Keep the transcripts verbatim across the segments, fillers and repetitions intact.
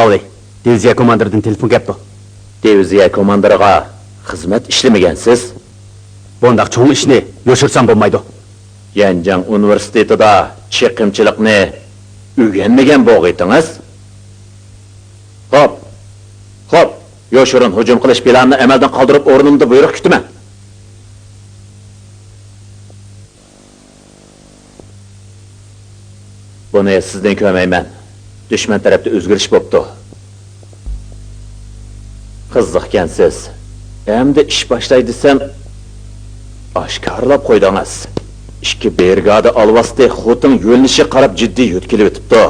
ئاۋلى، دىۋىزىيە كوماندىرىدىن تېلېفون كەپتۇ. دىۋىزىيە كوماندىرىغا خىزمەت ئىشلىمىگەنسىز؟ بۇنداق چوڭ ئىشنى يوشۇرسام بولمايدۇ. يەنجىڭ ئۇنىۋېرسىتېتىدا چېقىمچىلىقنى ئۆگەنمىگەن بولغىيتىڭىز؟ خوپ، خوپ، يوشۇرۇن ھۇجۇم قىلىش پىلانىنى ئەمەلدىن قالدۇرۇپ، ئورنۇمدا بۇيرۇق كۈتىمەن. بۇنى سىزدىن كۆرمەيمەن. دۈشمەن تەرەپتە ئۆزگىرىش بوپتۇ. قىزىقكەنسىز. ئەمدى ئىش باشلاي دېسەم، ئاشكارىلاپ قويدىڭىز. ئىككى بىرىگادا ئالۋاستى خوتۇن يۆنىلىشىگە قاراپ جىددىي يۆتكىلىۋېتىپتۇ.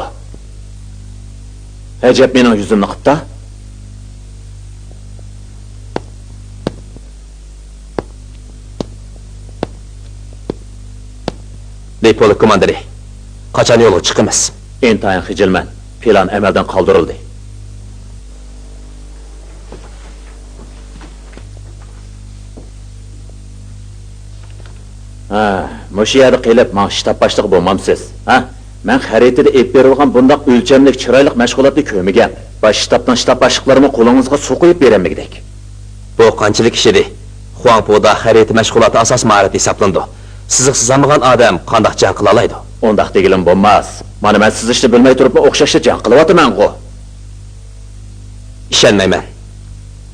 ئەجەب مېنىڭ يۈزۈمنى قىپتا؟ دېي پولك كوماندىرى، قاچان يولغا چىقىمىز؟ ئىنتايىن خىجىلمەن. پىلان ئەمەلدىن قالدۇرۇلدى. ھە، مۇشۇ يەردە قېلىپ ماڭا شتاب باشلىقى بولمامسىز؟ ھە؟ مەن خەرىتىدە ئېلىپ بېرىلغان بۇنداق ئۆلچەملىك، چىرايلىق مەشغۇلاتنى كۆرمىگەن. باش شتابنىڭ شتاب باشلىقلىرىمۇ قولىڭىزغا سۇ قۇيۇپ بېرەلمىگۈدەك. بۇ قانچىلىك ئىش ئىدى؟ خۇاڭپۇدا خەرىتە مەشغۇلاتى ئاساسىي ماھارەت ھېسابلىنىدۇ. سىزىق سىزالمىغان ئادەم قانداق جەڭ قىلالايدۇ؟ ئۇنداق دېگىلىمۇ بولماس. مانا مەن سىزىشنى بىلمەي تۇرۇپمۇ ئوخشاشلا جەڭ قىلىۋاتىمەنغۇ. ئىشەنمەيمەن.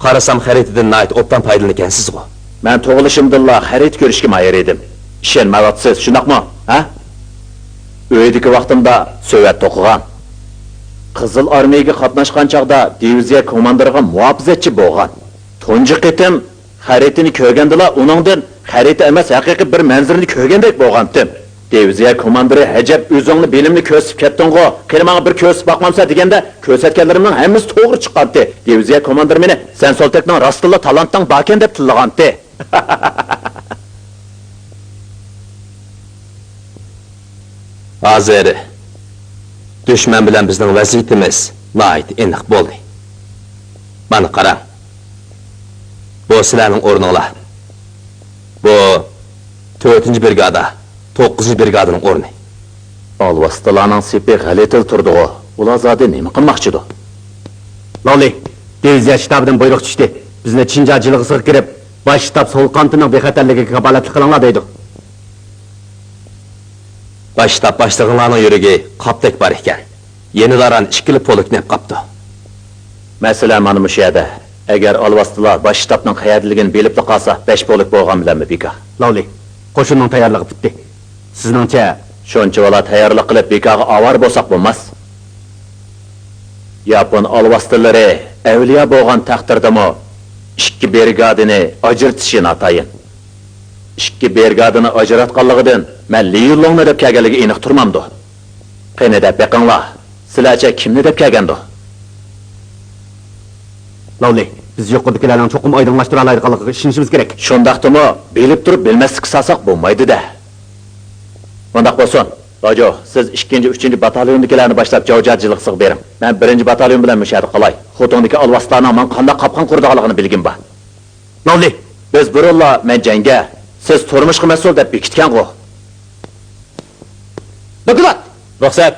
قارىسام، خەرىتىدىن ناھايىتى ئوبدان پايدىلىنىدىكەنسىزغۇ. مەن تۇغۇلۇشۇمدىنلا خەرىتە كۆرۈشكە ماھىر ئىدىم. ئىشەنمەيۋاتىسىز، شۇنداقمۇ؟ ھە؟ ئۆيدىكى ۋاقتىمدا سۆۋەت توقۇغان. قىزىل ئارمىيەگە قاتناشقان چاغدا دىۋىزىيە كوماندىرىغا مۇھاپىزەتچى بولغان. تۇنجى قېتىم خەرىتىنى كۆرگەندىلا ئۇنىڭدىن خەرىتە ئەمەس، ھەقىقىي بىر مەنزىرىنى كۆرگەندەك بولغانتىم. دىۋىزىيە كوماندىرى، «ئەجەب ئۆزۈڭنى، بىلىمنى كۆرسىتىپ كەتتىڭغۇ، قېنى ماڭا بىر كۆرسىتىپ باقمامسەن؟» دېگەندە، كۆرسەتكەنلىرىمنىڭ ھەممىسى توغرا چىققانتى. دىۋىزىيە كوماندىرى مېنى، «سەن سولتەكنىڭ راستتىنلا تالانتىڭ باركەن» دەپ تىللىغانتى. ھازىر دۈشمەن بىلەن بىزنىڭ ۋەزىيىتىمىز ناھايىتى ئېنىق بولدى. مانا قاراڭ. بۇ سىلەرنىڭ ئورنۇڭلار. بۇ تۆتىنچى برىگادا، توققۇزىنچى برىگادىنىڭ ئورنى. ئالۋاستىلارنىڭ سېپى غەلىتىلا تۇرىدىغۇ؟ ئۇلار زادى نېمە قىلماقچىدۇ؟ لاۋلى، دىۋىزىيە شتابىدىن بۇيرۇق چۈشتى. بىزنى چىنجا جىلغىسىغا كىرىپ، باش شتاب سول قانىتىنىڭ بىخەتەرلىكىگە كاپالەتلىك قىلىڭلار دەيدۇ. باش شتاب باشلىقىڭلارنىڭ يۈرىكى قاپتەك بار ئىكەن. يېنىدا ئاران ئىككىلا پولك نېمە قاپتۇ. مەسىلە مانا مۇشۇ يەردە. ئەگەر ئالۋاستىلار باش شتابنىڭ قەيەردىلىكىنى بىلىپلا قالسا، بەش پولك بولغان بىلەنمۇ بىكار. لاۋلى، قوشۇننىڭ تەييارلىقى پۈتتى. سىزنىڭچە؟ شۇنچىۋالا تەييارلىق قىلىپ، بىكارغا ئاۋارە بولساق بولماس. ياپون ئالۋاستىلىرى ئەۋلىيا بولغان تەقدىردىمۇ، ئىككى برىگادىنى ئاجرىتىشى ناتايىن. ئىككى برىگادىنى ئاجراتقانلىقىدىن مەن لى يۈنلۇڭنى دەپ كەلگەنلىكىگە ئېنىق تۇرمامدۇ؟ قېنى دەپ بېقىڭلار، سىلەرچە كىمنى دەپ كەلگەندۇ؟ لاۋلى، بىز يۇقىرىدىكىلەرنىڭ چوقۇم ئايدىڭلاشتۇرالايدىغانلىقىغا ئىشىنىشىمىز كېرەك. شۇنداقتىمۇ بىلىپ تۇرۇپ بىلمەسلىككە سالساق بولمايدۇ-دە. ئۇنداق بولسۇن. لاجو، سىز ئىككىنچى، ئۈچىنچى باتاليوندىكىلەرنى باشلاپ جاۋجيا جىلغىسىغا بېرىڭ. مەن بىرىنچى باتاليون بىلەن مۇشۇ يەردە قالاي. خوتۇڭدىكى ئالۋاستىلارنىڭ ماڭا قانداق قاپقان قۇرىدىغانلىقىنى بىلگۈم بار. لاۋلى! بىز بۇرۇنلا مەن جەڭگە، سىز تۇرمۇشقا مەسئۇل دەپ بېكىتكەنغۇ. دوكلات! رۇخسەت!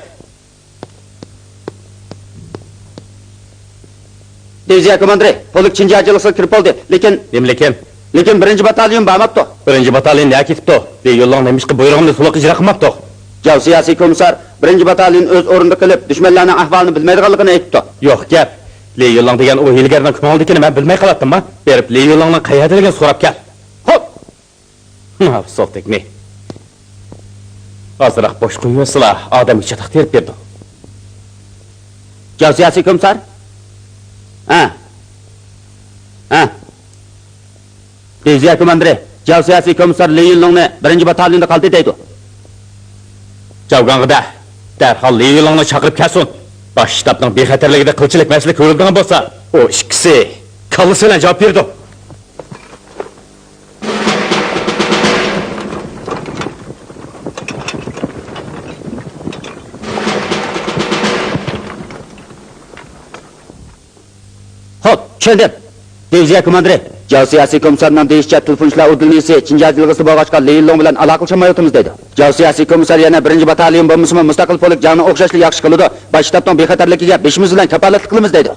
دىۋىزىيە كوماندىرى، پولك چىنجيا جىلغىسىغا كىرىپ بولدى، لېكىن نېمە لېكىن؟ لېكىن بىرىنچى باتاليون بارماپتۇ. بىرىنچى باتاليون نەگە كېتىپتۇ؟ لى يۈنلۇڭ نېمىشقا بۇيرۇغۇمنى تولۇق ئىجرا قىلماپتۇ؟ جاۋ سىياسىي كومىسسار بىرىنچى باتاليون ئۆز ئورنىدا قېلىپ، دۈشمەنلەرنىڭ ئەھۋالىنى بىلمەيدىغانلىقىنى ئېيتىپتۇ. يوق گەپ. لى يۈنلۇڭ دېگەن ئۇ ھىيلىگەرنىڭ كۆڭلىدىكىنى مەن بىلمەي قالاتتىمما؟ بېرىپ لى يۈنلۇڭنىڭ قەيەردىلىكىنى سوراپ كەل. خوپ! ھە، سولتەكنى. ئازراق بوش قويۇۋەتسىلا، ئادەمگە چاتاق تېرىپ بېرىدۇ. جاۋ سىياسىي كومىسسار؟ ھە. ھە. دىۋىزىيە كوماندىرى، جاۋ سىياسىي كومىسسار لى يۈنلۇڭنى بىرىنچى باتاليوندا قالدى دەيدۇ. جاۋگاڭغا دە، دەرھال لى يۈنلۇڭنى چاقىرىپ كەلسۇن. باش شتابنىڭ بىخەتەرلىكىدە قىلچىلىك مەسىلە كۆرۈلىدىغان بولسا، ئۇ ئىككىسى كاللىسى بىلەن جاۋاب بېرىدۇ. خوپ، چۈشەندىم. دىۋىزىيە كوماندىرى، جاۋ سىياسىي كومىسسارنىڭ دېيىشىچە، تېلېفونچىلار ئۇدۇلنىسى چىنجيا جىلغىسىدا بولغاچقا، لى يىنلۇڭ بىلەن ئالاقىلىشالمايۋاتىمىز دەيدۇ. جاۋ سىياسىي كومىسسار يەنە بىرىنچى باتاليون بولمىسىمۇ مۇستەقىل پولك جاڭنى ئوخشاشلا ياخشى قىلىدۇ. باش شتابنىڭ بىخەتەرلىكىگە بېشىمىز بىلەن كاپالەتلىك قىلىمىز دەيدۇ.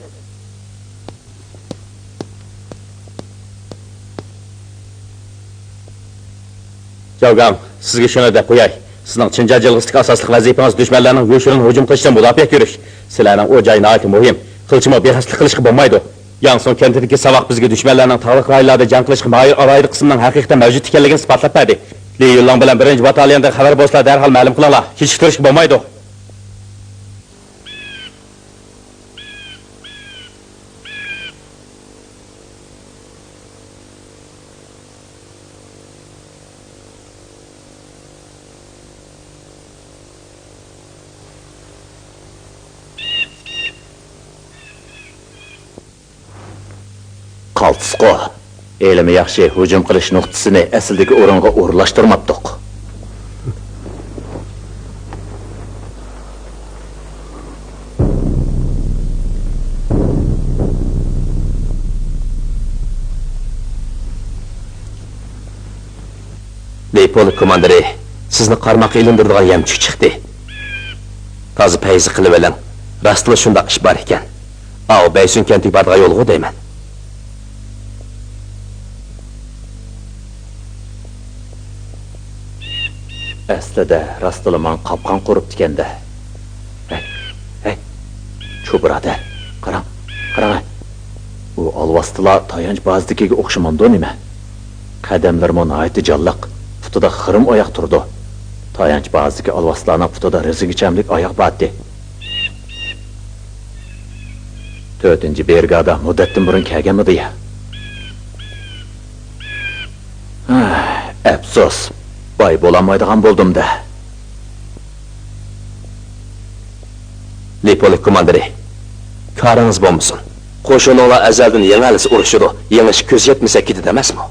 جاۋگاڭ، سىزگە شۇنى دەپ قوياي. سىزنىڭ چىنجيا جىلغىسىدىكى ئاساسلىق ۋەزىپىڭىز دۈشمەنلەرنىڭ يوشۇرۇن ھۇجۇم قىلىشىدىن مۇداپىئە كۆرۈش. سىلەرنىڭ ئۇ جاي ناھايىتى مۇھىم. قىلچىمۇ بىخەستەلىك قىلىشقا بولمايدۇ. ياڭسۇڭ كەنتىدىكى ساۋاق بىزگە دۈشمەنلەرنىڭ تاغلىق رايونلاردا جەڭ قىلىشقا ماھىر ئالاھىدە قىسىمنىڭ ھەقىقەتەن مەۋجۇت ئىكەنلىكىنى ئىسپاتلاپ بەردى. لى يىنلۇڭ بىلەن بىرىنچى باتاليوندىن خەۋەر بولسىلا، دەرھال مەلۇم قىلىڭلار. كېچىكتۈرۈشكە بولمايدۇ. قالتىسقۇ. ھېلىمۇ ياخشى ھۇجۇم قىلىش نۇقتىسىنى ئەسلىدىكى ئورۇنغا ئورۇنلاشتۇرماپتۇق. لېي پولك كوماندىرى، سىزنى قارماققا ئىلىندۇرىدىغان يەمچۈك چىقتى. تازا پەيزى قىلىۋېلىڭ. راستلا شۇنداق ئىش بار ئىكەن. ئاۋۇ بەيسۈن كەنتىگە بارىدىغان يولغۇ دەيمەن. ئەسلىدە راستلا ماڭا قاپقان قۇرۇپتىكەن-دە. ھەي، ھەي، چۇ بۇرادەر، قاراڭ، قاراڭ. ئۇ ئالۋاستىلار تايانچ بازىدىكىگە ئوخشىمامدۇ نېمە؟ قەدەملىرىمۇ ناھايىتى جانلىق، پۇتىدا خىرىم ئاياق تۇرىدۇ. تايانچ بازىدىكى ئالۋاستىلارنىڭ پۇتىدا رېزىنكىچەملىك ئاياغ بارتى. تۆتىنچى برىگادا مۇددەتتىن بۇرۇن كەلگەنمىدى يا؟ ئەپسۇس، باي بولالمايدىغان بولدۇم-دە. لېي پولك كوماندىرى، كارىڭىز بولمىسۇن. قوشۇنۇڭلار ئەزەلدىن يېڭەلىسە ئۇرۇشىدۇ، يېڭىشكە كۆز يەتمىسە كېتىدۇ ئەمەسمۇ؟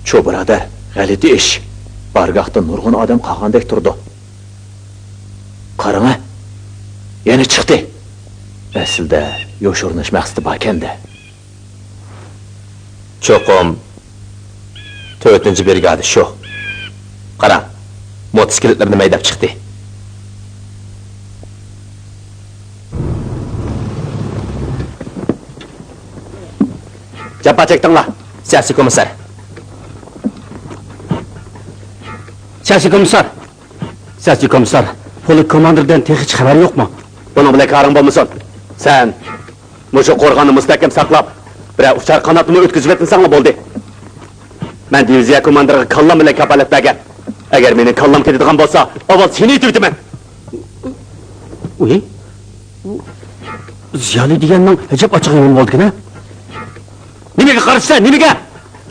چۇ بۇرادەر، غەلىتە ئىش. بارگاھتا نۇرغۇن ئادەم قالغاندەك تۇرىدۇ. قاراڭە، يەنە چىقتى. ئەسلىدە يوشۇرۇنۇش مەقسىتى باركەن-دە. چوقۇم تۆتىنچى برىگادا شۇ. قاراڭ، موتوسىكلىتلىرىنى ھەيدەپ چىقتى. جاپا چەكتىڭلار، سىياسىي كومىسسار. سىياسىي كومىسسار! سىياسىي كومىسسار، پولك كوماندىرىدىن تېخىچە خەۋەر يوقمۇ؟ بۇنىڭ بىلەن كارىڭ بولمىسۇن. سەن مۇشۇ قورغاننى مۇستەھكەم ساقلاپ، بىرەر ئۇچار قاناتنىمۇ ئۆتكۈزۈۋەتمىسەڭلا بولدى. مەن دىۋىزىيە كوماندىرىغا كاللام بىلەن كاپالەت بەرگەن. ئەگەر مېنىڭ كاللام كېتىدىغان بولسا، ئاۋۋال سېنى ئېتىۋېتىمەن. ئۇي، ئۇ زىيالىي دېگەننىڭ ئەجەب ئاچچىقى يوغان بولىدىكەن ھە. نېمىگە قارىسىسەن، نېمىگە؟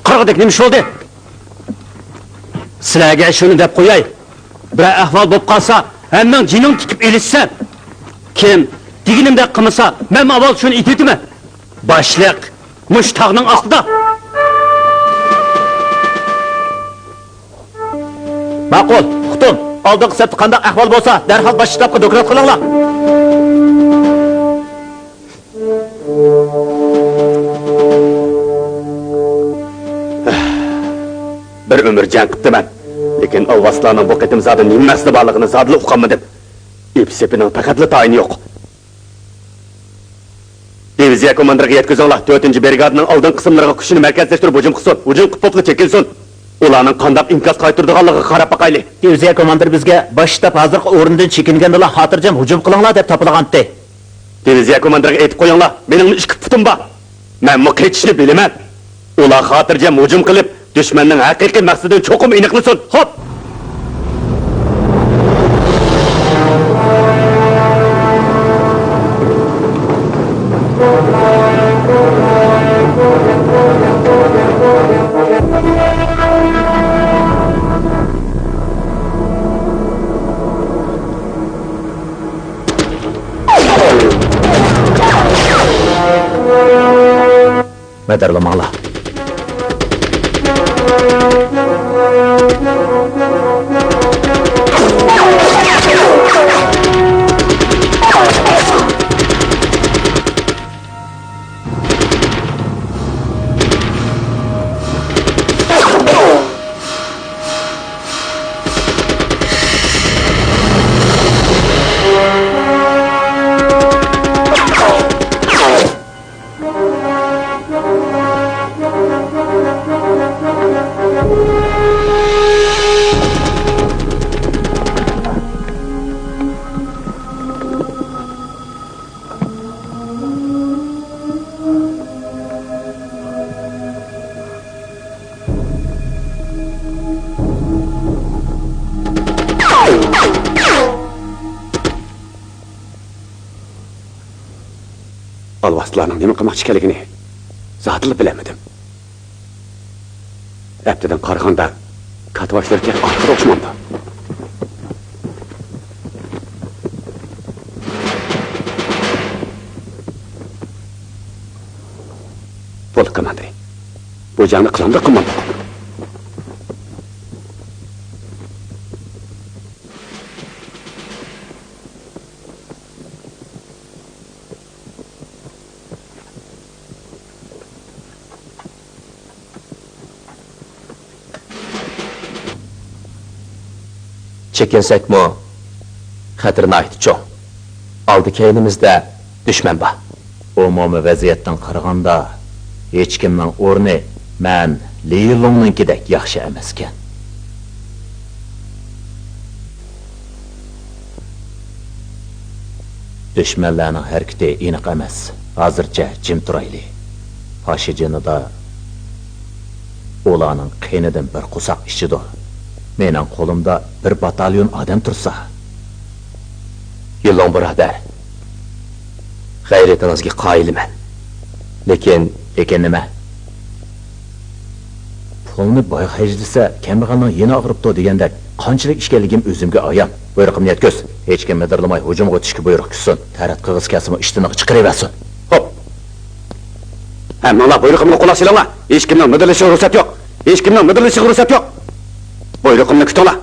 قارىغۇدەك نېمە ئىش بولدى؟ سىلەرگە شۇنى دەپ قوياي. بىرەر ئەھۋال بولۇپ قالسا، ھەممىڭ جېنىڭ تىكىپ ئېلىشىسەن. كىم دېگىنىمدەك قىلمىسا، مەنمۇ ئاۋۋال شۇنى ئېتىۋېتىمەن. باشلىق، مۇشۇ تاغنىڭ ئاستىدا. ماقۇل، ئۇقتۇم. ئالدىنقى سەپتە قانداق ئەھۋال بولسا، دەرھال باش شتابقا دوكلات قىلىڭلار. بىر ئۆمۈر جەڭ قىپتىمەن. لېكىن ئالۋاستىلارنىڭ بۇ قېتىم زادى نېمە مەقسىتى بارلىقىنى زادىلا ئۇقالمىدىم. ئېپى-سېپىنىڭ پەقەتلا تايىنى يوق. دىۋىزىيە كوماندىرىغا يەتكۈزۈڭلار، تۆتىنچى برىگادىنىڭ ئالدىنقى قىسىملىرىغا كۈچىنى مەركەزلەشتۈرۈپ ھۇجۇم قىلسۇن، ھۇجۇم قىلىپ بولۇپلا چېكىنسۇن. ئۇلارنىڭ قانداق ئىنكاس قايتۇرىدىغانلىقىغا قاراپ باقايلى. دىۋىزىيە كوماندىرى بىزگە باش شتاب ھازىرقى ئورنىدىن چېكىنگەندىلا خاتىرجەم ھۇجۇم قىلىڭلار دەپ تاپىلىغانتى. دىۋىزىيە كوماندىرىغا ئېيتىپ قويۇڭلار، مېنىڭمۇ ئىككى پۇتۇم بار. مەنمۇ قېچىشنى بىلىمەن. ئۇلار خاتىرجەم ھۇجۇم قىلىپ، دۈشمەننىڭ ھەقىقىي مەقسىتىنى چوقۇم ئېنىقلىسۇن. خوپ! مەدەرلىمەڭلار. ئالۋاستىلارنىڭ نېمە قىلماقچى ئىكەنلىكىنى زادىلا بىلەلمىدىم. ئەپتىدىن قارىغاندا، كاتتىباشلىرى تېخى ئارقىدا ئوخشىمامدۇ؟ بولدى، كوماندىر. بۇ جەڭنى قىلامدۇق، قىلمامدۇق؟ چېكىنسەكمۇ، خەتىرى ناھايىتى چوڭ. ئالدى-كەينىمىزدە دۈشمەن بار. ئومۇمىي ۋەزىيەتتىن قارىغاندا، ھېچكىمنىڭ ئورنى مەن لى لوڭنىڭكىدەك ياخشى ئەمەسكەن. دۈشمەنلەرنىڭ ھەرىكىتى ئېنىق ئەمەس. ھازىرچە جىم تۇرايلى. پاشا جېنىدا ئۇلارنىڭ قېنىدىن بىر قورساق ئىچىدۇ. مېنىڭ قولۇمدا بىر باتاليون ئادەم تۇرسا. يىلوڭ بۇرادەر، غەيرىتىڭىزگە قايىلمەن. لېكىن، لېكىن نېمە؟ پۇلنى باي خەجلىسە، كەمبەغەلنىڭ يېنى ئاغرىپتۇ دېگەندەك، قانچىلىك ئىشكەنلىكىم ئۆزۈمگە ئايان. بۇيرۇقۇمنى يەتكۈز. ھېچكىم مىدىرلىماي ھۇجۇمغا ئۆتۈشكە بۇيرۇق چۈشسۇن. تەرەت قىلغۇسى كەلسىمۇ، ئىشتىنىغا چىقىرىۋەرسۇن. خوپ. ھەممىڭلار بۇيرۇقۇمغا قۇلاق سېلىڭلار. ھېچكىمنىڭ مىدىرلىشىغا رۇخسەت يوق. ھېچكىمنىڭ مىدىرلىشىغا رۇخسەت يوق. بۇيرۇقۇمنى كۈتۈڭلار.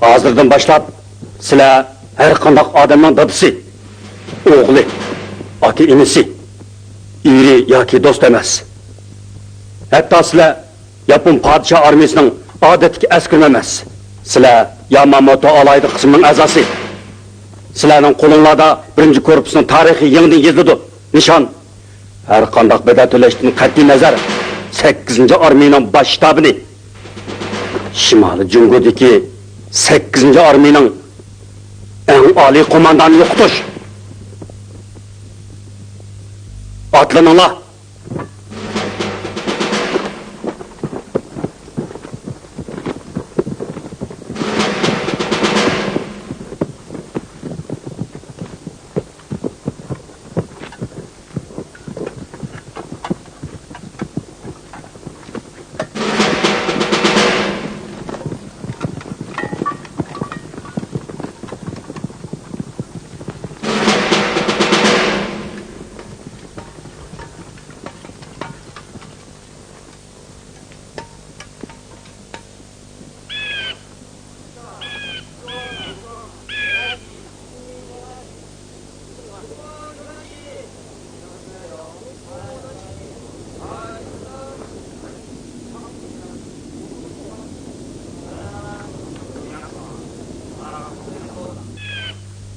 ھازىردىن باشلاپ سىلەر ھەر قانداق ئادەمنىڭ دادىسى، ئوغلى، ئاكا-ئىنىسى، ئېرى ياكى دوستى ئەمەس. ھەتتا سىلەر ياپون پادىشاھ ئارمىيىسىنىڭ ئادەتتىكى ئەسكىرىمۇ ئەمەس. سىلەر ياماموتو ئالاھىدە قىسمىنىڭ ئەزاسى. سىلەرنىڭ قولۇڭلاردا بىرىنچى كورپۇسنىڭ تارىخى يېڭىدىن يېزىلىدۇ. نىشان، ھەر قانداق بەدەل تۆلەشتىن قەتئىينەزەر، سەككىزىنچى ئارمىيىنىڭ باش شتابىنى، شىمالىي جۇڭگودىكى سەككىزىنچى ئارمىيىنىڭ ئەڭ ئالىي قوماندانىنى يوقىتىش. ئاتلىنىڭلار!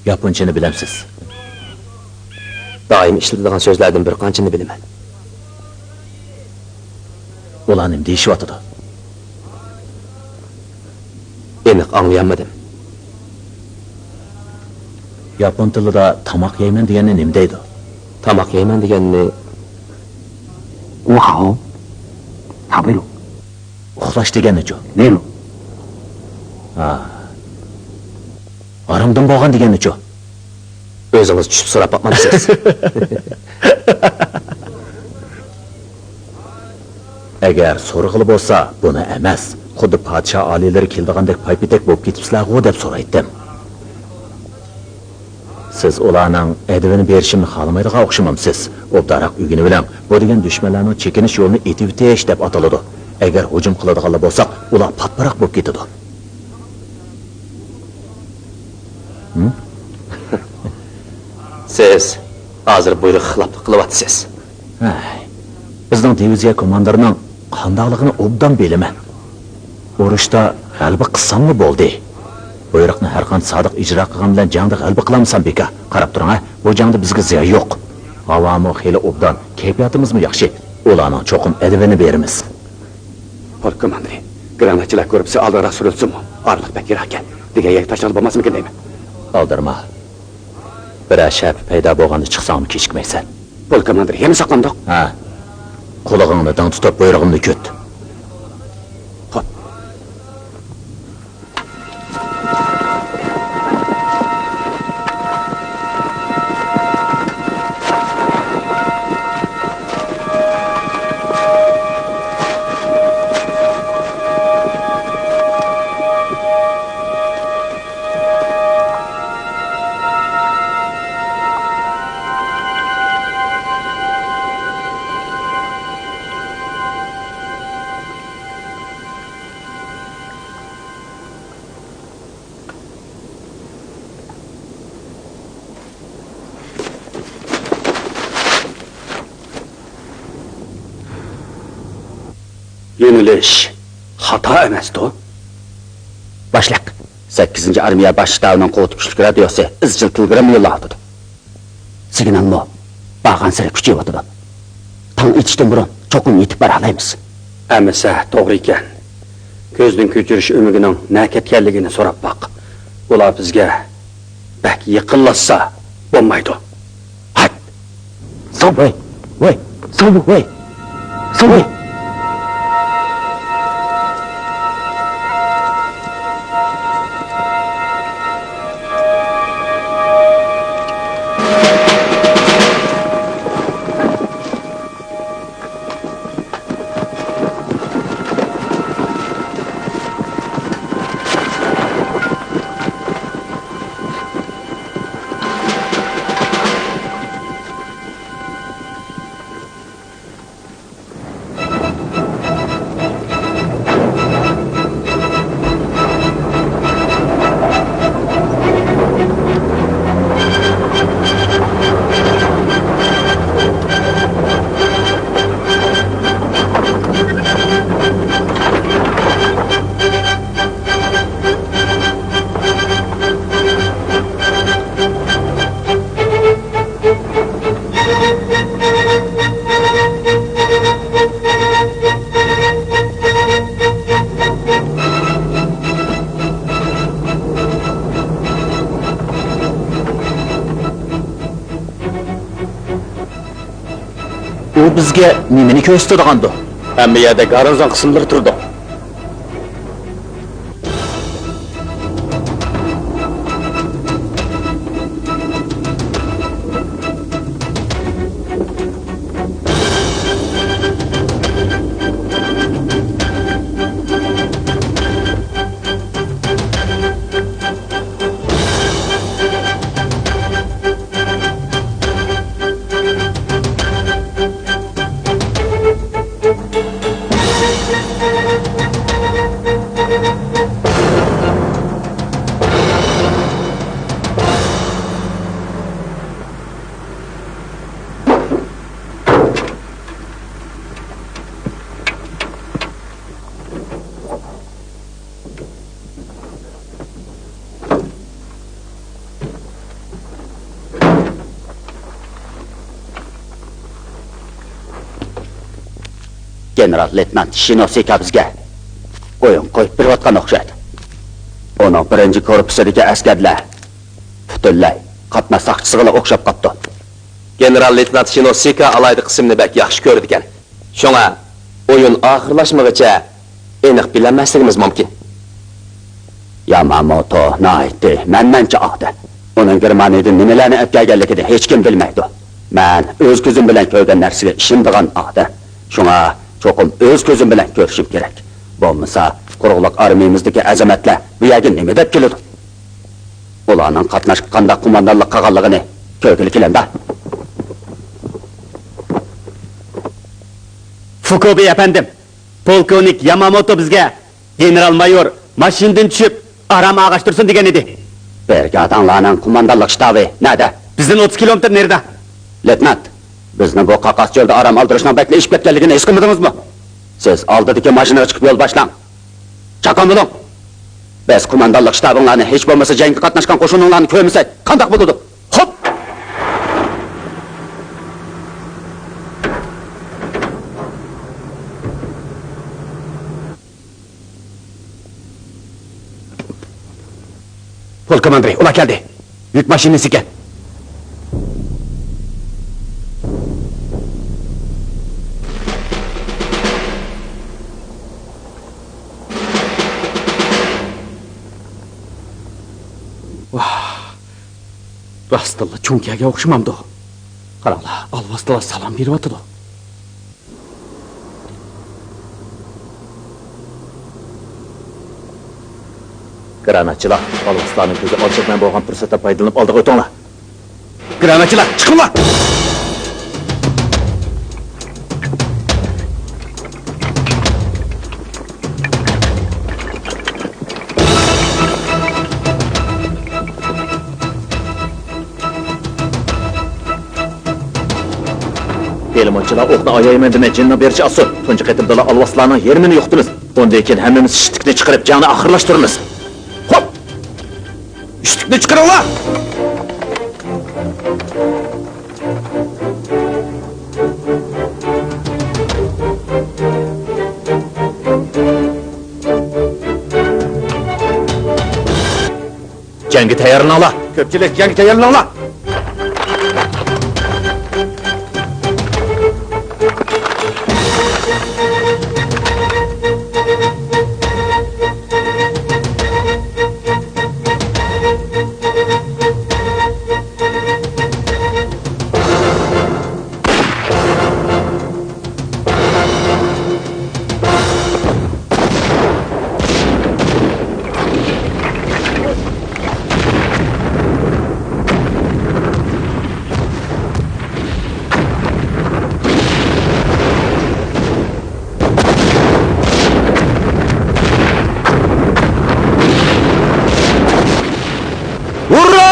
ياپونچىنى بىلەمسىز؟ دائىم ئىشلىتىدىغان سۆزلەردىن بىر قانچىنى بىلىمەن. ئۇلار نېمە دېيىشىۋاتىدۇ؟ ئېنىق ئاڭلىيالمىدىم. ياپون تىلىدا تاماق يەيمەن دېگەننى نېمە دەيدۇ؟ تاماق يەيمەن دېگەننى، ۋاۋ. تابىلۇ. ئۇخلاش دېگەننىچۇ؟ نېلۇ. ھا. ھارامدىن بولغان دېگەننىچۇ؟ ئۆزىڭىز چۈشۈپ سوراپ باقمامسىز؟ ئەگەر سورىغىلى بولسا، بۇنى ئەمەس، خۇددى پادىشاھ ئالىيلىرى كېلىدىغاندەك پايپېتەك بولۇپ كېتىپسىلەرغۇ دەپ سورايتتىم. سىز ئۇلارنىڭ ئەدىپىنى بېرىشىمنى خالىمايدىغان ئوخشىمامسىز؟ ئوبدانراق ئۆگىنىۋېلىڭ، بۇ دېگەن دۈشمەنلەرنىڭ چېكىنىش يولىنى ئېتىۋېتىش دەپ ئاتىلىدۇ. ئەگەر ھۇجۇم قىلىدىغانلا بولساق، ئۇلار پاتپىراق بولۇپ كېتىدۇ. ھىم؟ سىز ھازىر بۇيرۇققا خىلاپلىق قىلىۋاتىسىز. ھەي، بىزنىڭ دىۋىزىيە كوماندىرىنىڭ قانداقلىقىنى ئوبدان بىلىمەن. ئۇرۇشتا غەلىبە قىلساملا بولدى. بۇيرۇقنى ھەرقانچە سادىق ئىجرا قىلغان بىلەن جەڭدە غەلىبە قىلالمىسام بىكار. قاراپ تۇرۇڭ ھە، بۇ جەڭدە بىزگە زىيان يوق. ھاۋامۇ خېلى ئوبدان، كەيپىياتىمىزمۇ ياخشى. ئۇلارنىڭ چوقۇم ئەدىپىنى بېرىمىز. پولك كوماندىرى، گراناتچىلار گۇرۇپپىسى ئالدىغىراق سۈرۈلسۇنمۇ؟ ئارىلىق بەك يىراقكەن. دېگەن يەرگە تاشلانغىلى بولماسمىكىن دەيمەن. ئالدىرىما. بىرەر شەپە پەيدا بولغاندا چىقساڭمۇ كېچىكمەيسەن. پولك كوماندىرى، ھېلىمۇ ساقلامدۇق؟ ھە. قۇلىقىڭنى دىڭ تۇتۇپ، بۇيرۇغۇمنى كۈت. خوپ. يۆنىلىش خاتا ئەمەستۇ؟ باشلىق، سەككىزىنچى ئارمىيە باش شتابىنىڭ قۇۋۋىتى كۈچلۈك رادىيوسى ئىزچىل تېلېگرامما يوللاۋاتىدۇ. سىگنالمۇ بارغانسېرى كۈچىيىۋاتىدۇ. تاڭ ئېتىشتىن بۇرۇن چوقۇم يېتىپ بارالايمىز. ئەمىسە توغرا ئىكەن. كۆزدىن كۆچۈرۈش ئۆمىكىنىڭ نە كەتكەنلىكىنى سوراپ باق. ئۇلار بىزگە بەك يېقىنلاشسا بولمايدۇ. ھەت! ساۋۇي! ۋۇي! ساۋۇي! ساۋۇي! ئۇ بىزگە نېمىنى كۆرسىتىدىغاندۇ؟ ھەممە يەردە گارنىزون قىسىملىرى تۇرىدۇ. گېنېرال لېيتېنانت شىنوسىكا بىزگە ئويۇن قويۇپ بېرىۋاتقان ئوخشايدۇ. ئۇنىڭ بىرىنچى گۇرۇپپىسىدىكى ئەسكەرلەر پۈتۈنلەي قاتناش ساقچىسىغىلا ئوخشاپ قاپتۇ. گېنېرال لېيتېنانت شىنوسىكا ئالاھىدە قىسىمنى بەك ياخشى كۆرىدىكەن. شۇڭا ئويۇن ئاخىرلاشمىغىچە ئېنىق بىلەلمەسلىكىمىز مۇمكىن. ياماموتو ناھايىتى مەنمەنچى ئادەم. ئۇنىڭ گېرمانىيەدىن نېمىلەرنى ئەپكەلگەنلىكىنى ھېچكىم بىلمەيدۇ. مەن ئۆز كۆزۈم بىلەن كۆرگەن نەرسىگە ئىشىنىدىغان ئادەم. شۇڭا چوقۇم ئۆز كۆزۈم بىلەن كۆرۈشۈم كېرەك. بولمىسا قۇرۇقلۇق ئارمىيىمىزدىكى ئەزىمەتلەر بۇ يەرگە نېمە دەپ كېلىدۇ؟ ئۇلارنىڭ قاتناشقا قانداق قوماندانلىق قىلغانلىقىنى كۆرگىلى كېلەمدۇ. فۇكۇبى ئەپەندىم، پولكوۋنىك ياماموتو بىزگە گېنېرال مايور ماشىنىدىن چۈشۈپ، ئارام ئاغاش تۇرسۇن دېگەن ئىدى. بىرگاداڭلارنىڭ قوماندانلىق شتابى نەدە؟ بىزدىن ئوتتۇز كىلومېتىر نېرىدا. لېيتېنانت، بىزنى بۇ قاقاس چۆلدە ئارام ئالدۇرۇشنىڭ بەكلا ئېشىپ كەتكەنلىكىنى ھېس قىلمىدىڭىزمۇ؟ سىز ئالدىدىكى ماشىنىغا چىقىپ يول باشلاڭ. چاققان بولۇڭ. بىز قوماندانلىق شتابىڭلارنى ھېچ بولمىسا جەڭگە قاتناشقان قوشۇنۇڭلارنى كۆرمىسەك قانداق بولىدۇ؟ خوپ! پولك كوماندىرى، ئۇلار كەلدى. يۈك ماشىنىسى ئىكەن. ۋاھ، راستتىنلا چوڭ كەلگەن ئوخشىمامدۇ؟ قاراڭلار، ئالۋاستىلار سالام بېرىۋاتىدۇ. گراناتچىلار، ئالۋاستىلارنىڭ كۆزى ئالچاقمەن بولغان پۇرسەتتىن پايدىلىنىپ ئالدىغا ئۆتۈڭلار. گراناتچىلار، چىقىڭلار! پەلىمانچىلار ئوقنى ئايايمەن دېمەي، جېنىنىڭ بېرىچە ئاتسۇن. تۇنجى قېتىمدىلا ئالۋاستىلارنىڭ يېرىمىنى يوقىتىمىز. ئۇندىن كېيىن ھەممىمىز ئىشتىكنى چىقىرىپ، جەڭنى ئاخىرلاشتۇرىمىز. خوپ! ئىشتىكنى چىقىرىڭلار! جەڭگە تەييارلىنىڭلار! كۆپچىلىك، جەڭگە تەييارلىنىڭلار! ھۇررا!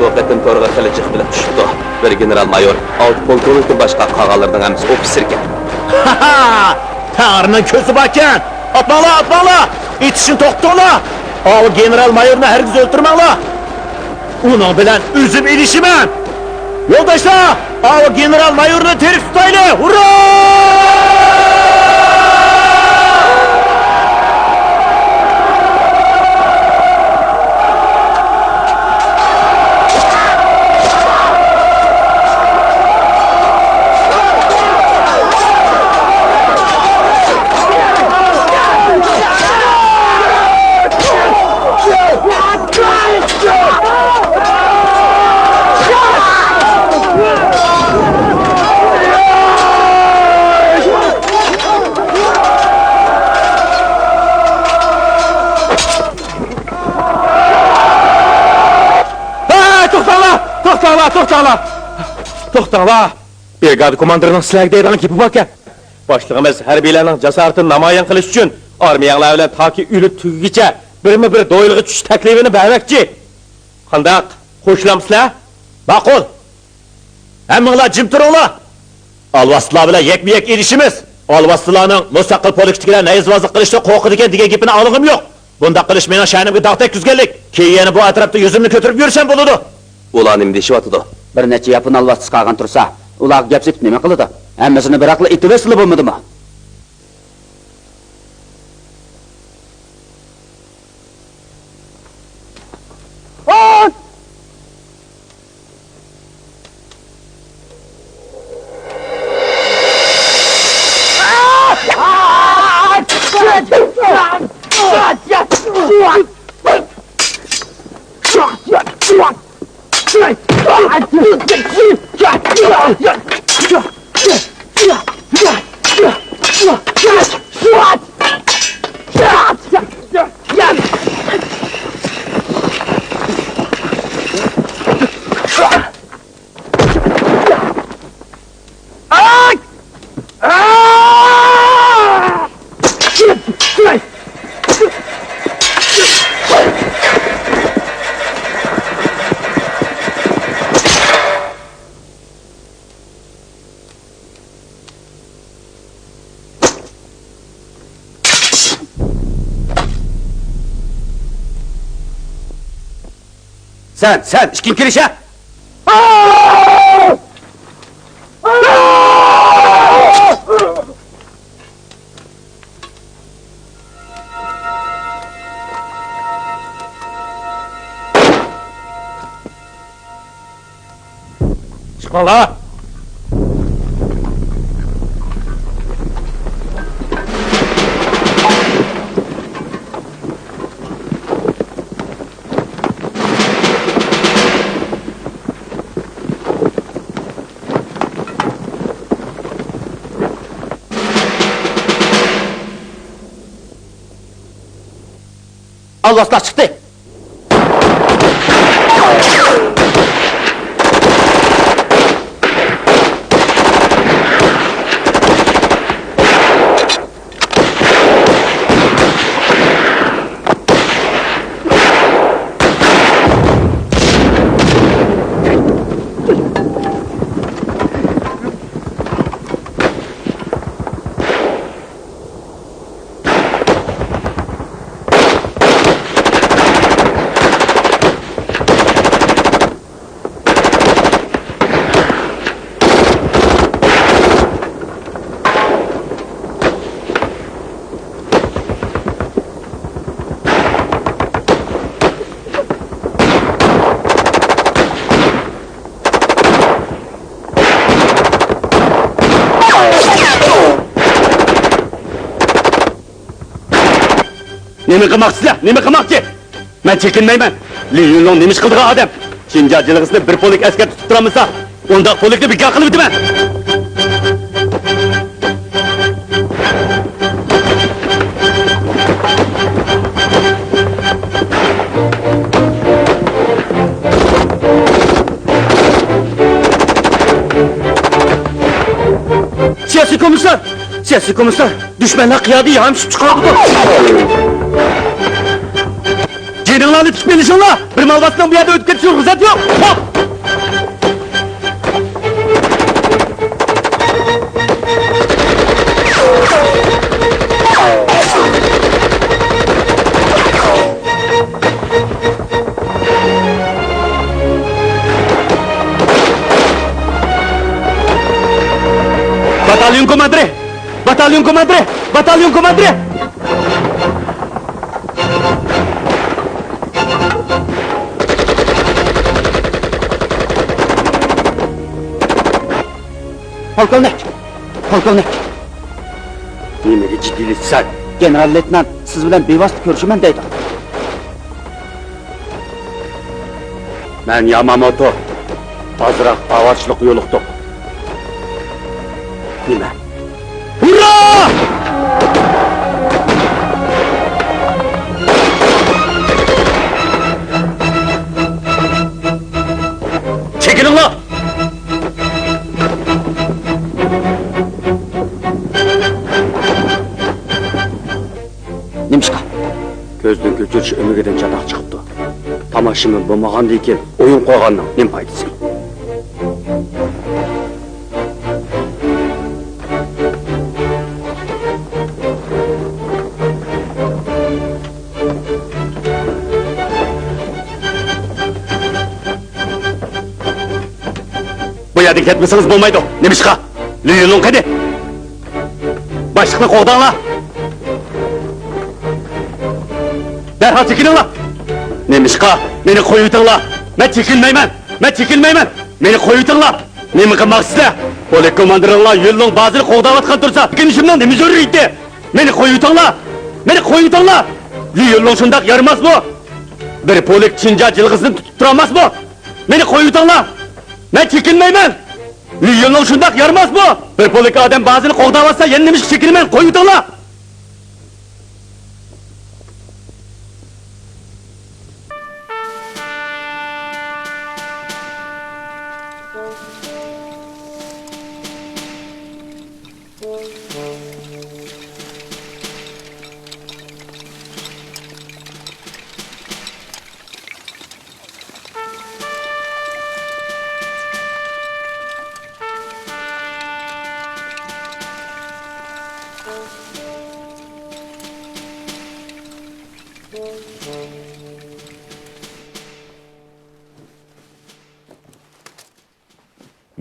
بۇ قېتىم تورغا خېلى جىق بېلىق چۈشۈپتۇ. بىر گېنېرال مايور، ئالتە پولكوۋنىكتىن باشقا قالغانلىرىنىڭ ھەممىسى ئوفىتسېر ئىكەن. تەڭرىنىڭ كۆزى باركەن! ئاتماڭلار، ئاتماڭلار! ئېتىشنى توختىتىڭلار! ئاۋۇ گېنېرال مايورنى ھەرگىز ئۆلتۈرمەڭلار! ئۇنىڭ بىلەن ئۆزۈم ئېلىشىمەن! يولداشلار، ئاۋۇ گېنېرال مايورنى تىرىك تۇتايلى! ھۇررا! توختاڭلار! برىگادا كوماندىرىنىڭ سىلەرگە دەيدىغان گېپى باركەن. باشلىقىمىز ھەربىيلەرنىڭ جاسارىتىنى نامايان قىلىش ئۈچۈن ئارمىيەڭلار بىلەن تاكى ئۆلۈپ تۈگىگىچە بىرمۇ بىر دويلىغا چۈشۈش تەكلىپىنى بەرمەكچى. قانداق؟ قوشۇلامسىلەر؟ ماقۇل! ھەممىڭلار جىم تۇرۇڭلار! ئالۋاستىلار بىلەن يەكمۇ يەك ئېلىشىمىز! ئالۋاستىلارنىڭ مۇستەقىل پولكىدىكىلەر نەيزىۋازلىق قىلىشتىن قورقىدىكەن دېگەن گېپىنى ئاڭلىغۇم يوق! بۇنداق قىلىش مېنىڭ شەنىمگە داغ تەگكۈزگەنلىك! كېيىن يەنە بۇ ئەتراپتا يۈزۈمنى كۆتۈرۈپ يۈرسەم بولىدۇ! ئۇلار نېمە دېيىشىۋاتىدۇ؟ بىر نەچچە ياپون ئالۋاستىسى قالغان تۇرسا، ئۇلارغا گەپ سېتىپ نېمە قىلىدۇ؟ ھەممىسىنى بىراقلا ئېتىۋەتسىلا بولمىدىمۇ؟ سەن، سەن، ئىككىنچى كېلىش، ھە؟ چىقىڭلار! ئالۋاستىلار چىقتى! نېمە قىلماقچىسىلەر؟ نېمە قىلماقچى؟ مەن چېكىنمەيمەن. لى يۈنلۇڭ نېمە ئىش قىلىدىغان ئادەم؟ شىنجاڭ جىلغىسىنى بىر پولك ئەسكەر تۇتۇپ تۇرالمىسا، ئۇنداق پولكنى بىكار قىلىۋېتىمەن. سىياسىي كومىسسار! سىياسىي كومىسسار! دۈشمەنلەر قىيادىن يامىشىپ چىقىۋاتىدۇ. جېنىڭلارنى تىكىپ ئېلىشىڭلار! بىر مالۋاسنىڭ بۇ يەردە ئۆتۈپ كېتىشىگە رۇخسەت يوق! ھوپ! باتاليون كوماندىرى! باتاليون كوماندىرى! باتاليون كوماندىرى! پولكوۋنىك! پولكوۋنىك! نېمىگە جىددىيلىشىسەن؟ گېنېرال لېيتېنانت سىز بىلەن بىۋاسىتە كۆرۈشىمەن دەيدۇ. مەن ياماموتو. ئازراق ئاۋارىچىلىققا يولۇقتۇق. نېمە؟ ھۇررا! چېكىلىڭلار! كۆزدىن كۆچۈرۈش ئۆمىكىدىن چاتاق چىقىپتۇ. تاماشىبىن بولمىغاندىن كېيىن ئويۇن قويغاننىڭ نېمە پايدىسى؟ بۇ يەردىن كەتمىسىڭىز بولمايدۇ. نېمىشقا؟ لى يۈنلۇڭ قېنى؟ باشلىقنى قوغداڭلار. دەرھال چېكىنىڭلار. نېمىشقا؟ مېنى قويۇۋېتىڭلار. مەن چېكىنمەيمەن. مەن چېكىنمەيمەن. مېنى قويۇۋېتىڭلار. نېمە قىلماقچىسىلەر؟ پولك كوماندىرىڭلار يۈنلۇڭ بازىنى قوغداۋاتقان تۇرسا، چېكىنىشىمنىڭ نېمە زۆرۈرىيىتى؟ مېنى قويۇۋېتىڭلار. مېنى قويۇۋېتىڭلار. لى يۈنلۇڭ شۇنداق يارىماسمۇ؟ بىر پولك چىڭجيا جىلغىسىنى تۇتۇپ تۇرالماسمۇ؟ مېنى قويۇۋېتىڭلار. مەن چېكىنمەيمەن. لى يۈنلۇڭ شۇنداق يارىماسمۇ؟ بىر پولك ئادەم بازىنى قوغداۋاتسا، يەنە نېمىشقا چېكىنىمەن؟ قويۇۋېتىڭلار.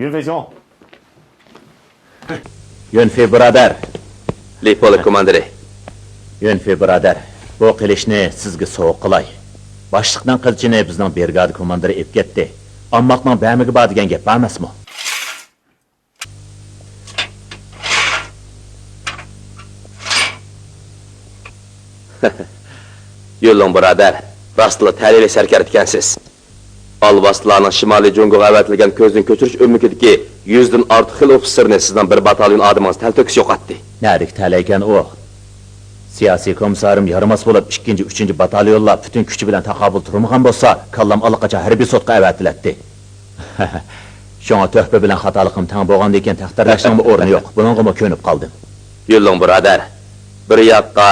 يۈن فېي جۇڭ. يۈن فېي بۇرادەر. لى پولك كوماندىرى. يۈن فېي بۇرادەر، بۇ قىلىچنى سىزگە سوۋغا قىلاي. باشلىقنىڭ قىلىچىنى بىزنىڭ برىگادا كوماندىرى ئېلىپ كەتتى. ئامماقنىڭ بەرمىگە بار دېگەن گەپ بار ئەمەسمۇ؟ يۈنلۇڭ بۇرادەر، راستلا تەلىيلىك سەركەردىكەنسىز. ئالۋاستىلارنىڭ شىمالىي جۇڭگوغا ئەۋەتىلگەن كۆزدىن كۆچۈرۈش ئۆمىكىدىكى يۈزدىن ئارتۇق خىل ئوفىتسېرنى سىزنىڭ بىر باتاليون ئادىمىڭىز تەلتۆكۈس يوقاتتى. نەدىكى تەلەيكەن ئۇ؟ سىياسىي كومىسسارىم يارىماس بولۇپ، ئىككىنچى، ئۈچىنچى باتاليونلار پۈتۈن كۈچى بىلەن تاقابىل تۇرمىغان بولسا، كاللام ئاللىقاچان ھەربىي سوتقا ئەۋەتىلەتتى. شۇڭا تۆھپە بىلەن خاتالىقىم تەڭ بولغاندىكىن تەقدىرلەشنىڭمۇ ئورنى يوق. بۇنىڭغىمۇ كۆنۈپ قالدىم. يۈنلۇڭ بۇرادەر، بىر ياققا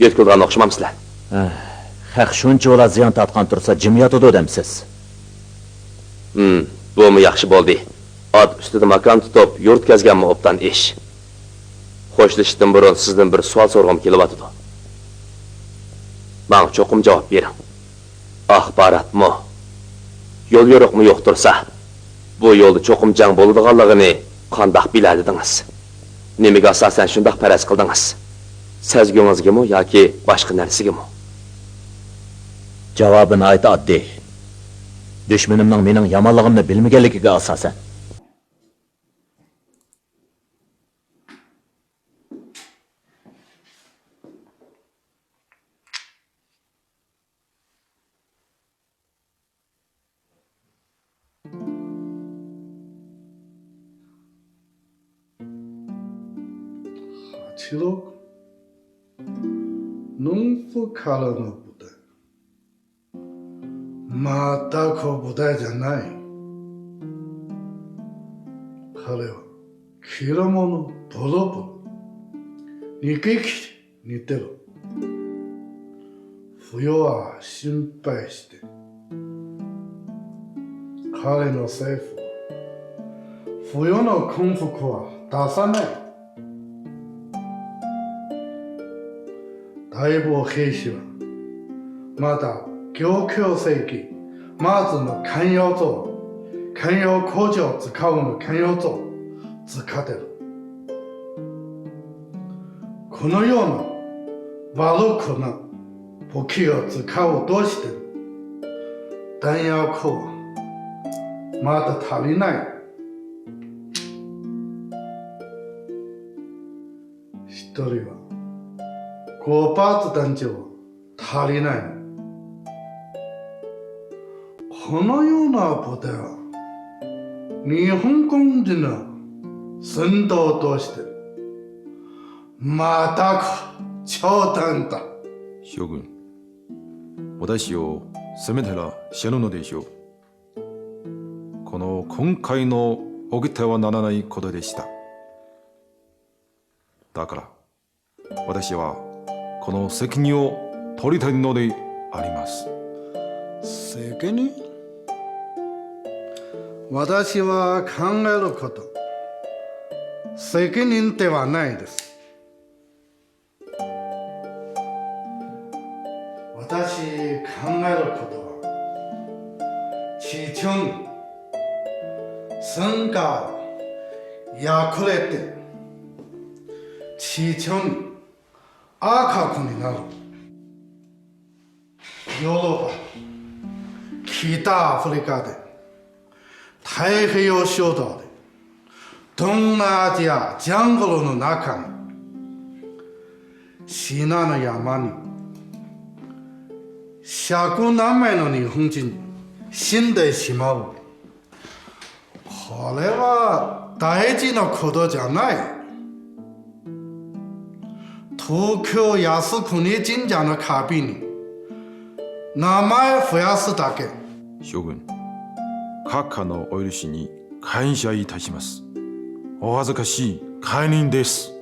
يۆتكىلىدىغان ئوخشىمامسىلەر؟ ئەھ، خەق شۇنچىۋالا زىيان تارتقان تۇرسا جىم ياتىدۇ دەمسىز؟ ھىم، بۇمۇ ياخشى بولدى. ئات ئۈستىدە ماكان تۇتۇپ، يۇرت كەزگەنمۇ ئوبدان ئىش. خوشلىشىشتىن بۇرۇن سىزدىن بىر سوئال سورىغۇم كېلىۋاتىدۇ. ماڭا چوقۇم جاۋاب بېرىڭ. ئاخباراتمۇ، يول يورۇقمۇ يوق تۇرسا، بۇ يولدا چوقۇم جەڭ بولىدىغانلىقىنى قانداق بىلەلىدىڭىز؟ نېمىگە ئاساسەن شۇنداق پەرەز قىلدىڭىز؟ سەزگۈڭىزگىمۇ ياكى باشقا نەرسىگىمۇ؟ جاۋابى ناھايىتى ئاددىي. دۈشمىنىمنىڭ مېنىڭ يامانلىقىمنى بىلمىگەنلىكىگە ئاساسەن. ཧ་ཆི་ལོག་ནོང་ཕུ་ཁ་ལ་ནོ་བུ་ཏ། མ་ཏ་ཁོ་བུ་ཏ་ཇ་ནའི། ཁ་ལེ་བ་ཁི་ར་མོ་ནོ་བོ་ལོ་བོ་ལོ། ནི་ཀེ་ཁི་ནི་ཏེ་ལོ། 不要啊，心配して。彼の政府は、不要の幸福は出さない。大部兵士は、まだ供給制限、まずの慣用装、慣用工場を使うの慣用装、使ってる。 このようなバルクな武器を使うとしても、弾薬はまだ足りない。一人はご発電池を 足りない。このようなことは、日本軍人の先導として、全く冗談だ。将軍、私を責めたら死ぬのでしょう。この今回の起きてはならないことでした。だから、 私はこの責任を取りたいのであります。責任？私は考えること。責任ではないです。私考えることは、지금、参加、役割、지금、赤子になる。ヨーロッパ、北アフリカで、太平洋諸島で、東南アジアジャングルの中に、シナの山に、百何名の日本人死んでしまう。これは大事なことじゃない。東京靖国神社の壁に名前増やすだけ。将軍、閣下のお許しに感謝いたします。お恥ずかしい解任です。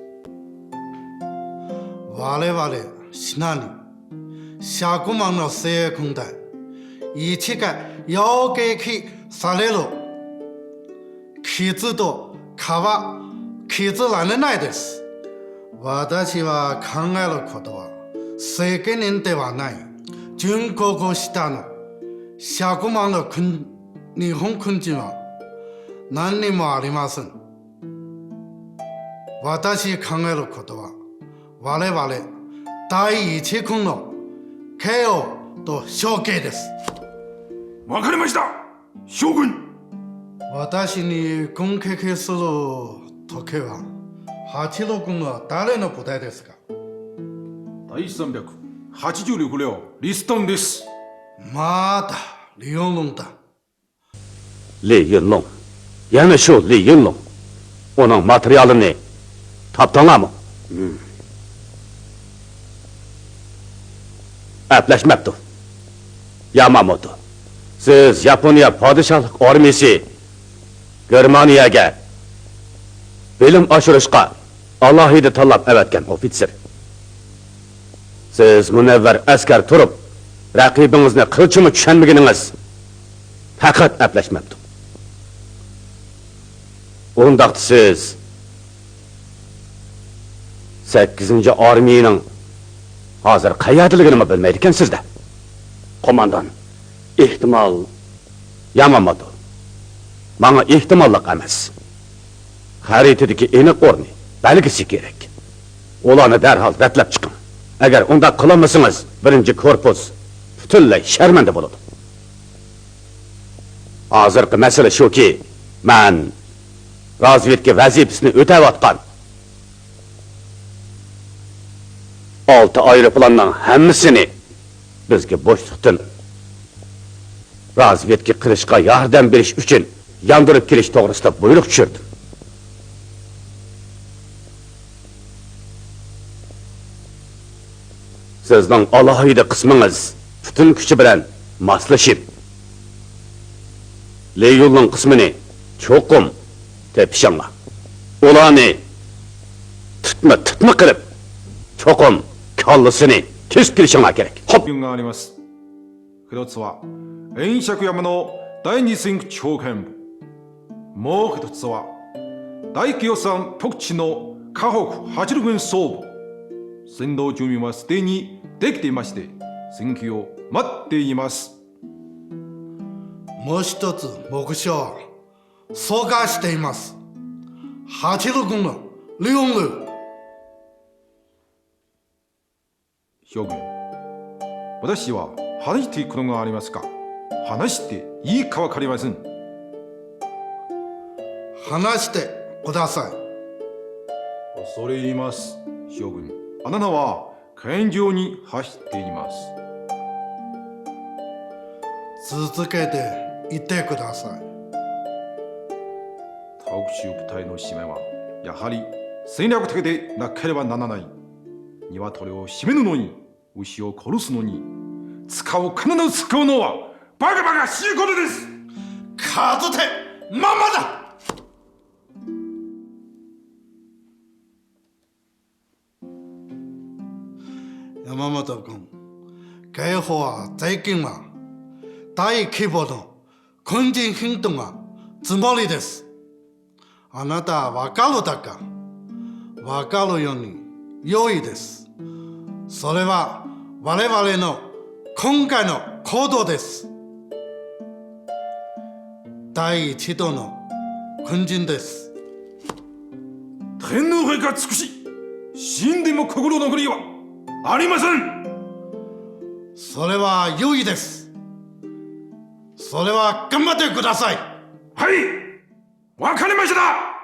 我々、シナに、百万の精鋭軍隊、一が要撃される。傷と皮、傷られないです。私は考えることは、責任ではない。準国下の百万の軍、日本軍人は何にもありません。私考えることは、我々第一軍の慶応と将慶です。わかりました、将軍。私に軍旗する時は、八路軍は誰の部隊ですか？第三百八十六旅、リストンです。また、リオンロンだ。 لى يۈنلۇڭ. يەنە شۇ لى يۈنلۇڭ. ئۇنىڭ ماتېرىيالىنى تاپتىڭلارمۇ؟ ئەپلەشمەپتۇ. ياماموتو، سىز ياپونىيە پادىشاھلىق ئارمىيىسى گېرمانىيەگە بىلىم ئاشۇرۇشقا ئالاھىدە تاللاپ ئەۋەتكەن ئوفىتسېر. سىز مۇنەۋۋەر ئەسكەر تۇرۇپ، رەقىبىڭىزنى قىلچىمۇ چۈشەنمىگىنىڭىز پەقەت ئەپلەشمەپتۇ. ئۇنداقتا سىز سەككىزىنچى ئارمىيىنىڭ ھازىر قەيەردىلىكىنىمۇ بىلمەيدىكەنسىز-دە. قوماندان، ئېھتىمال. ياماماتو، ماڭا ئېھتىماللىق ئەمەس، خەرىتىدىكى ئېنىق ئورنى، بەلگىسى كېرەك. ئۇلارنى دەرھال رەتلەپ چىقىڭ. ئەگەر ئۇنداق قىلالمىسىڭىز، بىرىنچى كورپۇس پۈتۈنلەي شەرمەندە بولىدۇ. ھازىرقى مەسىلە شۇكى، مەن رازۋېدكا ۋەزىپىسىنى ئۆتەۋاتقان ئالتە ئايروپىلاننىڭ ھەممىسىنى بىزگە بوشلۇقتىن رازۋېدكا قىلىشقا ياردەم بېرىش ئۈچۈن ياندۇرۇپ كېلىش توغرىسىدا بۇيرۇق چۈشۈردۈم. سىزنىڭ ئالاھىدە قىسمىڭىز پۈتۈن كۈچى بىلەن ماسلىشىپ، لى يۇنلۇڭ قىسمىنى چوقۇم تېپىشىڭلار. ئۇلارنى تۈتمە-تۈتمە قىلىپ، چوقۇم كاللىسىنى كېسىپ كېلىشىڭلار كېرەك. خوپ. があります。一つは、遠尺山の第二戦区長官部。もう一つは、大気予算特区の河北八路軍曹部。先導準備はすでにできていまして、選球を待っています。もう一つ目標、 そうかしています。八路軍のリオンル。将軍、私は話していいことがありますか？話していいかわかりません。話してください。恐れ入ります、将軍。あなたは 拳銃に走っています。 続けて言ってください。特殊部隊の使命は、やはり戦略的でなければならない。 鶏を絞めるのに、牛を殺すのに、使う、必ず使うのはバカバカしいことです。 勝て、まんまだ。 山本君、解放は、税金は、大規模の軍事行動がつもりです。あなたはわかるだか。わかるように良いです。それは我々の今回の行動です。第一度の軍人です。天皇陛下尽くし、死んでも心残りはありません。それは良いです。それは頑張ってください。はい、わかりました。